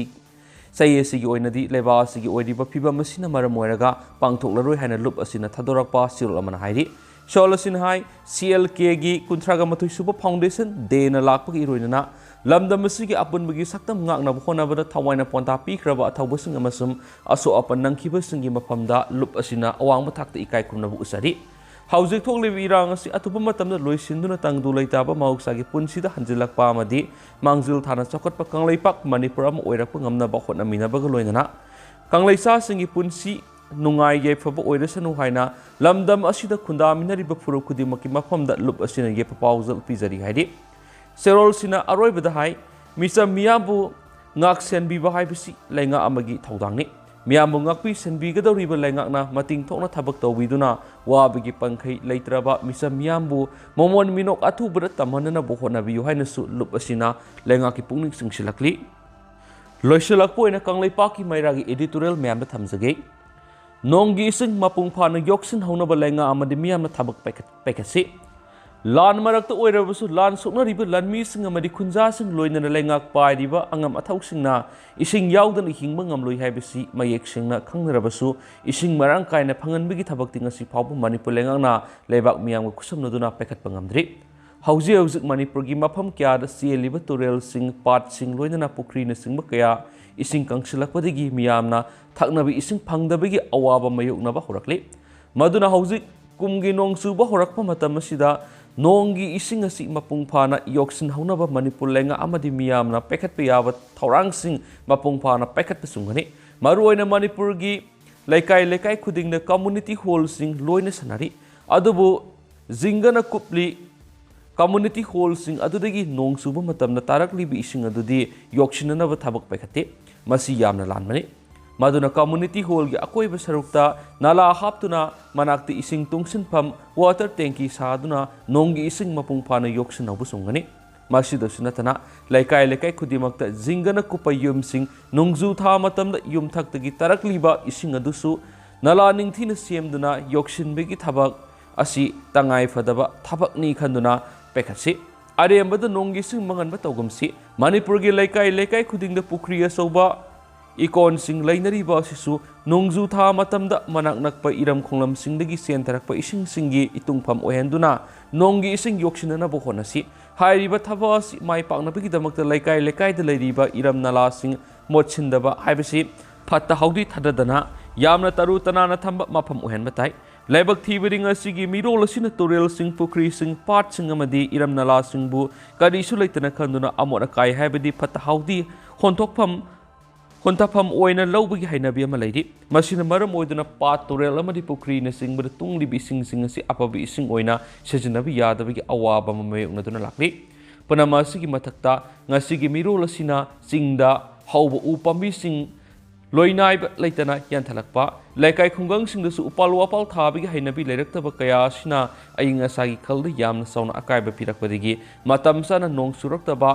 ꯆꯍꯤ ꯑꯁꯤꯒꯤ ꯑꯣꯏꯅꯗꯤ ꯂꯩꯕꯥꯛ ꯑꯁꯤꯒꯤ ꯑꯣꯏꯔꯤꯕ ꯐꯤꯕꯝ ꯑꯁꯤꯅ ꯃꯔꯝ ꯑꯣꯏꯔꯒ ꯄꯥꯡꯊꯣꯛꯂꯔꯣꯏ ꯍꯥꯏꯅ ꯂꯨꯞ ꯑꯁꯤꯅ ꯊꯥꯗꯣꯔꯛꯄ ꯆꯦꯔꯣꯜ ꯑꯃꯅ ꯍꯥꯏꯔꯤ꯫ ꯆꯦꯔꯣꯜ ꯑꯁꯤꯅ ꯍꯥꯏ, ꯁꯤ ꯑꯦꯜ ꯀꯦꯒꯤ ꯀꯨꯟꯊ꯭ꯔꯥꯒ ꯃꯥꯊꯣꯏ ꯁꯨꯕ ꯐꯥꯎꯟꯗꯦꯁꯟ ꯗꯦꯅ ꯂꯥꯛꯄꯒ ꯏꯔꯣꯏꯅꯅ ꯂꯝꯗꯝ ꯑꯁꯤꯒꯤ ꯑꯄꯨꯟꯕꯒꯤ ꯁꯛꯇꯝ ꯉꯥꯛꯅꯕ ꯍꯣꯠꯅꯕꯗ ꯊꯋꯥꯏꯅ ꯄꯣꯟꯊꯥ ꯄꯤꯈ꯭ꯔꯕ ꯑꯊꯧꯕꯁꯤꯡ ꯑꯃꯁꯨꯡ ꯑꯁꯣꯛ ꯑꯄꯟ ꯅꯪꯈꯤꯕꯁꯤꯡꯒꯤ ꯃꯐꯝꯗ ꯂꯨꯞ ꯑꯁꯤꯅ ꯑꯋꯥꯡꯕ ꯊꯥꯛꯇ ꯏꯀꯥꯏ ꯈꯨꯝꯅꯕ ꯎꯠꯆꯔꯤ꯫ ꯍꯧꯖꯤꯛ ꯊꯣꯛꯂꯤꯕ ꯏꯔꯥꯡ ꯑꯁꯤ ꯑꯊꯨꯕ ꯃꯇꯝꯗ ꯂꯣꯏꯁꯤꯟꯗꯨꯅ ꯇꯪꯗꯨ ꯂꯩꯇꯥꯕ ꯃꯍꯧꯁꯥꯒꯤ ꯄꯨꯟꯁꯤꯗ ꯍꯟꯖꯤꯜꯂꯛꯄ ꯑꯃꯗꯤ ꯃꯥꯡꯖꯤꯜ ꯊꯥꯅ ꯆꯥꯎꯈꯠꯄ ꯀꯪꯂꯩꯄꯥꯛ ꯃꯅꯤꯄꯨꯔ ꯑꯃ ꯑꯣꯏꯔꯛꯄ ꯉꯝꯅꯕ ꯍꯣꯠꯅꯃꯤꯟꯅꯕꯒ ꯂꯣꯏꯅꯅ ꯀꯪꯂꯩꯁꯥꯁꯤꯡꯒꯤ ꯄꯨꯟꯁꯤ ꯅꯨꯡꯉꯥꯏ ꯌꯥꯏꯐꯕ ꯑꯣꯏꯔꯁꯅꯨ ꯍꯥꯏꯅ ꯂꯝꯗꯝ ꯑꯁꯤꯗ ꯈꯨꯟꯗꯥꯃꯤꯟꯅꯔꯤꯕ ꯐꯨꯔꯨꯞ ꯈꯨꯗꯤꯡꯃꯛꯀꯤ ꯃꯐꯝꯗ ꯂꯨꯞ ꯑꯁꯤꯅ ꯌꯦꯠꯄ ꯄꯥꯎꯖꯦꯜ ꯄꯤꯖꯔꯤ ꯍꯥꯏꯔꯤ꯫ ꯆꯦꯔꯣꯜꯁꯤꯅ ꯑꯔꯣꯏꯕꯗ ꯍꯥꯏ, ꯃꯤꯆꯝ ꯃꯤꯌꯥꯝꯕꯨ ꯉꯥꯛ ꯁꯦꯟꯕꯤꯕ ꯍꯥꯏꯕꯁꯤ ꯂꯩꯉꯥꯛ ꯑꯃꯒꯤ ꯊꯧꯗꯥꯡꯅꯤ꯫ ꯃꯤꯌꯥꯝꯕꯨ ꯉꯥꯛꯄꯤ ꯁꯦꯟꯕꯤꯒꯗꯧꯔꯤꯕ ꯂꯩꯉꯥꯛꯅ ꯃꯇꯤꯡ ꯊꯣꯛꯅ ꯊꯕꯛ ꯇꯧꯕꯤꯗꯨꯅ ꯋꯥꯕꯒꯤ ꯄꯟꯈꯩ ꯂꯩꯇ꯭ꯔꯕ ꯃꯤꯆꯝ ꯃꯤꯌꯥꯝꯕꯨ ꯃꯃꯣꯟ ꯃꯤꯅꯣꯛ ꯑꯊꯨꯕꯗ ꯇꯝꯍꯟꯅꯅꯕ ꯍꯣꯠꯅꯕꯤꯌꯨ ꯍꯥꯏꯅꯁꯨ ꯂꯨꯞ ꯑꯁꯤꯅ ꯂꯩꯉꯥꯛꯀꯤ ꯄꯨꯛꯅꯤꯡ ꯆꯤꯡꯁꯤꯜꯂꯛꯂꯤ꯫ ꯂꯣꯏꯁꯤꯜꯂꯛꯄ ꯑꯣꯏꯅ ꯀꯪꯂꯩꯄꯥꯛꯀꯤ ꯃꯩꯔꯥꯒꯤ editorial ꯃꯌꯥꯝꯗ ꯊꯝꯖꯒꯦ꯫ ꯅꯣꯡꯒꯤ ꯏꯁꯤꯡ ꯃꯄꯨꯡ ꯐꯥꯅ ꯌꯣꯛꯁꯤꯟꯍꯧꯅꯕ ꯂꯩꯉꯥꯛ ꯑꯃꯗꯤ ꯃꯤꯌꯥꯝꯅ ꯊꯕꯛ ꯄꯥꯏꯈꯠ-, ꯄꯥꯏꯈꯠꯁꯤ꯫ ꯂꯥꯟ ꯃꯔꯛꯇ ꯑꯣꯏꯔꯕꯁꯨ ꯂꯥꯟ ꯁꯣꯛꯅꯔꯤꯕ ꯂꯥꯟꯃꯤꯁꯤꯡ ꯑꯃꯗꯤ ꯈꯨꯟꯖꯥꯁꯤꯡ ꯂꯣꯏꯅꯅ ꯂꯩꯉꯥꯛ ꯄꯥꯏꯔꯤꯕ ꯑꯉꯝ ꯑꯊꯧꯁꯤꯡꯅ ꯏꯁꯤꯡ ꯌꯥꯎꯗꯅ ꯍꯤꯡꯕ ꯉꯝꯂꯣꯏ ꯍꯥꯏꯕꯁꯤ ꯃꯌꯦꯛ ꯁꯦꯡꯅ ꯈꯪꯅꯔꯕꯁꯨ, ꯏꯁꯤꯡ ꯃꯔꯥꯡ ꯀꯥꯏꯅ ꯐꯪꯍꯟꯕꯒꯤ ꯊꯕꯛꯇꯤ ꯉꯁꯤ ꯐꯥꯎꯕ ꯃꯅꯤꯄꯨꯔ ꯂꯩꯉꯥꯛꯅ ꯂꯩꯕꯥꯛ ꯃꯤꯌꯥꯝꯒ ꯈꯨꯠꯁꯝꯅꯗꯨꯅ ꯄꯥꯏꯈꯠꯄ ꯉꯝꯗ꯭ꯔꯤ꯫ ꯍꯧꯖꯤꯛ ꯍꯧꯖꯤꯛ ꯃꯅꯤꯄꯨꯔꯒꯤ ꯃꯐꯝ ꯀꯌꯥꯗ ꯆꯦꯜꯂꯤꯕ ꯇꯨꯔꯦꯜꯁꯤꯡ, ꯄꯥꯠꯁꯤꯡ, ꯂꯣꯏꯅꯅ ꯄꯨꯈ꯭ꯔꯤꯅꯆꯤꯡꯕ ꯀꯌꯥ ꯏꯁꯤꯡ ꯀꯪꯁꯤꯜꯂꯛꯄꯗꯒꯤ ꯃꯤꯌꯥꯝꯅ ꯊꯛꯅꯕ ꯏꯁꯤꯡ ꯐꯪꯗꯕꯒꯤ ꯑꯋꯥꯕ ꯃꯥꯌꯣꯛꯅꯕ ꯍꯧꯔꯛꯂꯤ꯫ ꯃꯗꯨꯅ ꯍꯧꯖꯤꯛ ꯀꯨꯝꯒꯤ ꯅꯣꯡ ꯆꯨꯕ ꯍꯧꯔꯛꯄ ꯃꯇꯝ ꯑꯁꯤꯗ ꯅꯣꯡꯒꯤ ꯏꯁꯤꯡ ꯑꯁꯤ ꯃꯄꯨꯡ ꯐꯥꯅ ꯌꯣꯛꯁꯤꯟꯍꯧꯅꯕ ꯃꯅꯤꯄꯨꯔ ꯂꯩꯉꯥꯛ ꯑꯃꯗꯤ ꯃꯤꯌꯥꯝꯅ ꯄꯥꯏꯈꯠꯄ ꯌꯥꯕ ꯊꯧꯔꯥꯡꯁꯤꯡ ꯃꯄꯨꯡ ꯐꯥꯅ ꯄꯥꯏꯈꯠꯄ ꯆꯨꯝꯒꯅꯤ꯫ ꯃꯔꯨꯑꯣꯏꯅ ꯃꯅꯤꯄꯨꯔꯒꯤ ꯂꯩꯀꯥꯏ ꯂꯩꯀꯥꯏ ꯈꯨꯗꯤꯡꯗ community hallꯁꯤꯡ ꯂꯣꯏꯅ ꯁꯥꯟꯅꯔꯤ꯫ ꯑꯗꯨꯕꯨ ꯖꯤꯡꯒꯅ ꯀꯨꯞꯂꯤ community hallꯁꯤꯡ ꯑꯗꯨꯗꯒꯤ ꯅꯣꯡ ꯆꯨꯕ ꯃꯇꯝꯗ ꯇꯥꯔꯛꯂꯤꯕ ꯏꯁꯤꯡ ꯑꯗꯨꯗꯤ ꯌꯣꯛꯁꯤꯟꯅꯅꯕ ꯊꯕꯛ ꯄꯥꯏꯈꯠꯇꯦ꯫ ꯃꯁꯤ ꯌꯥꯝꯅ ꯂꯥꯟꯕꯅꯤ꯫ ꯃꯗꯨꯅ community hallꯒꯤ ꯑꯀꯣꯏꯕ ꯁꯔꯨꯛꯇ ꯅꯂꯥ ꯍꯥꯞꯇꯨꯅ ꯃꯅꯥꯛꯇ ꯏꯁꯤꯡ ꯇꯨꯡꯁꯤꯟꯐꯝ water tank ꯁꯥꯗꯨꯅ ꯅꯣꯡꯒꯤ ꯏꯁꯤꯡ ꯃꯄꯨꯡ ꯐꯥꯅ ꯌꯣꯛꯁꯤꯟꯅꯕ ꯆꯨꯝꯒꯅꯤ꯫ ꯃꯁꯤꯗꯁꯨ ꯅꯠꯇꯅ ꯂꯩꯀꯥꯏ ꯂꯩꯀꯥꯏ ꯈꯨꯗꯤꯡꯃꯛꯇ ꯖꯤꯡꯒꯅ ꯀꯨꯞꯄ ꯌꯨꯝꯁꯤꯡ ꯅꯣꯡꯖꯨ ꯊꯥ ꯃꯇꯝꯗ ꯌꯨꯝꯊꯛꯇꯒꯤ ꯇꯥꯔꯛꯂꯤꯕ ꯏꯁꯤꯡ ꯑꯗꯨꯁꯨ ꯅꯂꯥ ꯅꯤꯡꯊꯤꯅ ꯁꯦꯝꯗꯨꯅ ꯌꯣꯛꯁꯤꯟꯕꯒꯤ ꯊꯕꯛ ꯑꯁꯤ ꯇꯉꯥꯏ ꯐꯗꯕ ꯊꯕꯛꯅꯤ ꯈꯟꯗꯨꯅ ꯄꯥꯏꯈꯠꯁꯤ꯫ ꯑꯔꯦꯝꯕꯗ ꯅꯣꯡꯒꯤ ꯏꯁꯤꯡ ꯃꯥꯡꯍꯟꯕ ꯇꯧꯒꯨꯝꯁꯤ꯫ ꯃꯅꯤꯄꯨꯔꯒꯤ ꯂꯩꯀꯥꯏ ꯂꯩꯀꯥꯏ ꯈꯨꯗꯤꯡꯗ ꯄꯨꯈ꯭ꯔꯤ ꯑꯆꯧꯕ ꯏꯀꯣꯟꯁꯤꯡ ꯂꯩꯅꯔꯤꯕ ꯑꯁꯤꯁꯨ ꯅꯣꯡꯖꯨ ꯊꯥ ꯃꯇꯝꯗ ꯃꯅꯥꯛ ꯅꯛꯄ ꯏꯔꯝ ꯈꯣꯡꯂꯝꯁꯤꯡꯗꯒꯤ ꯆꯦꯟꯊꯔꯛꯄ ꯏꯁꯤꯡꯁꯤꯡꯒꯤ ꯏꯇꯨꯡꯐꯝ ꯑꯣꯏꯍꯟꯗꯨꯅ ꯅꯣꯡꯒꯤ ꯏꯁꯤꯡ ꯌꯣꯛꯁꯤꯟꯅꯅꯕ ꯍꯣꯠꯅꯁꯤ꯫ ꯍꯥꯏꯔꯤꯕ ꯊꯕꯛ ꯑꯁꯤ ꯃꯥꯏ ꯄꯥꯛꯅꯕꯒꯤꯗꯃꯛꯇ ꯂꯩꯀꯥꯏ ꯂꯩꯀꯥꯏꯗ ꯂꯩꯔꯤꯕ ꯏꯔꯝ ꯅꯂꯥꯁꯤꯡ ꯃꯣꯠꯁꯤꯟꯗꯕ ꯍꯥꯏꯕꯁꯤ ꯐꯠꯇ ꯍꯥꯎꯗꯤ ꯊꯥꯗꯗꯅ ꯌꯥꯝꯅ ꯇꯔꯨ ꯇꯅꯥꯟꯅ ꯊꯝꯕ ꯃꯐꯝ ꯑꯣꯏꯍꯟꯕ ꯇꯥꯏ꯫ ꯂꯥꯏꯕꯛ ꯊꯤꯕꯗꯤ ꯉꯁꯤꯒꯤ ꯃꯤꯔꯣꯜ ꯑꯁꯤꯅ ꯇꯨꯔꯦꯜꯁꯤꯡ, ꯄꯨꯈ꯭ꯔꯤꯁꯤꯡ, ꯄꯥꯠꯁꯤꯡ ꯑꯃꯗꯤ ꯏꯔꯝ ꯅꯂꯥꯁꯤꯡꯕꯨ ꯀꯔꯤꯁꯨ ꯂꯩꯇꯅ ꯈꯟꯗꯨꯅ ꯑꯃꯣꯠ ꯑꯀꯥꯏ ꯍꯥꯏꯕꯗꯤ ꯐꯠꯇ ꯍꯥꯎꯗꯤ ꯍꯣꯟꯊꯣꯛꯐꯝ, ꯍꯣꯟꯊꯐꯝ ꯑꯣꯏꯅ ꯂꯧꯕꯒꯤ ꯍꯩꯅꯕꯤ ꯑꯃ ꯂꯩꯔꯤ꯫ ꯃꯁꯤꯅ ꯃꯔꯝ ꯑꯣꯏꯗꯨꯅ ꯄꯥꯠ, ꯇꯨꯔꯦꯜ ꯑꯃꯗꯤ ꯄꯨꯈ꯭ꯔꯤꯅꯆꯤꯡꯕꯗ ꯇꯨꯡꯂꯤꯕ ꯏꯁꯤꯡꯁꯤꯡ ꯑꯁꯤ ꯑꯐꯕ ꯏꯁꯤꯡ ꯑꯣꯏꯅ ꯁꯤꯖꯤꯟꯅꯕ ꯌꯥꯗꯕꯒꯤ ꯑꯋꯥꯕ ꯑꯃ ꯃꯥꯌꯣꯛꯅꯗꯨꯅ ꯂꯥꯛꯂꯤ꯫ ꯄꯨꯝꯅꯃꯛ ꯑꯁꯤꯒꯤ ꯃꯊꯛꯇ ꯉꯁꯤꯒꯤ ꯃꯤꯔꯣꯜ ꯑꯁꯤꯅ ꯆꯤꯡꯗ ꯍꯧꯕ ꯎ ꯄꯥꯝꯕꯤꯁꯤꯡ ꯂꯣꯏꯅꯥꯏꯕ ꯂꯩꯇꯅ ꯌꯥꯟꯊꯠꯂꯛꯄ, ꯂꯩꯀꯥꯏ ꯈꯨꯡꯒꯪꯁꯤꯡꯗꯁꯨ ꯎꯄꯥꯜ ꯋꯥꯄꯥꯜ ꯊꯥꯕꯒꯤ ꯍꯩꯅꯕꯤ ꯂꯩꯔꯛꯇꯕ ꯀꯌꯥ ꯑꯁꯤꯅ ꯑꯏꯪ ꯑꯁꯥꯒꯤ ꯈꯜꯗ ꯌꯥꯝꯅ ꯆꯥꯎꯅ ꯑꯀꯥꯏꯕ ꯄꯤꯔꯛꯄꯗꯒꯤ ꯃꯇꯝ ꯆꯥꯅ ꯅꯣꯡ ꯆꯨꯔꯛꯇꯕ,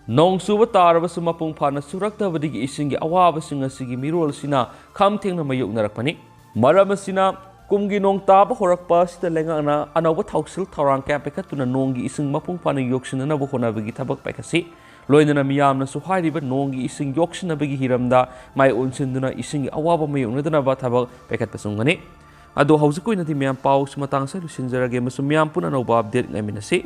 ꯅꯣꯡ ꯆꯨꯕ ꯇꯥꯔꯕꯁꯨ ꯃꯄꯨꯡ ꯐꯥꯅ ꯆꯨꯔꯛꯇꯕꯗꯒꯤ ꯏꯁꯤꯡꯒꯤ ꯑꯋꯥꯕꯁꯤꯡ ꯑꯁꯤꯒꯤ ꯃꯤꯔꯣꯜ ꯑꯁꯤꯅ ꯈꯝ ꯊꯦꯡꯅ ꯃꯥꯌꯣꯛꯅꯔꯛꯄꯅꯤ꯫ ꯃꯔꯝ ꯑꯁꯤꯅ ꯀꯨꯝꯒꯤ ꯅꯣꯡ ꯇꯥꯕ ꯍꯧꯔꯛꯄ ꯑꯁꯤꯗ ꯂꯩꯉꯥꯛꯅ ꯑꯅꯧꯕ ꯊꯧꯁꯤꯜ ꯊꯧꯔꯥꯡ ꯀꯌꯥ ꯄꯥꯏꯈꯠꯇꯨꯅ ꯅꯣꯡꯒꯤ ꯏꯁꯤꯡ ꯃꯄꯨꯡ ꯐꯥꯅ ꯌꯣꯛꯁꯤꯟꯅꯅꯕ ꯍꯣꯠꯅꯕꯒꯤ ꯊꯕꯛ ꯄꯥꯏꯈꯠꯁꯤ꯫ ꯂꯣꯏꯅꯅ ꯃꯤꯌꯥꯝꯅꯁꯨ ꯍꯥꯏꯔꯤꯕ ꯅꯣꯡꯒꯤ ꯏꯁꯤꯡ ꯌꯣꯛꯁꯤꯟꯅꯕꯒꯤ ꯍꯤꯔꯝꯗ ꯃꯥꯏ ꯑꯣꯟꯁꯤꯟꯗꯨꯅ ꯏꯁꯤꯡꯒꯤ ꯑꯋꯥꯕ ꯃꯥꯌꯣꯛꯅꯗꯅꯕ ꯊꯕꯛ ꯄꯥꯏꯈꯠꯄ ꯆꯨꯝꯒꯅꯤ꯫ ꯑꯗꯣ ꯍꯧꯖꯤꯛꯀꯤ ꯑꯣꯏꯅꯗꯤ ꯃꯌꯥꯝ ꯄꯥꯎꯁꯤ ꯃꯇꯥꯡ ꯑꯁꯤꯗ ꯂꯣꯏꯁꯤꯟꯖꯔꯒꯦ ꯑꯃꯁꯨꯡ ꯃꯌꯥꯝ ꯄꯨꯟꯅ ꯑꯅꯧꯕ update ꯉꯥꯏꯃꯤꯟꯅꯁꯤ꯫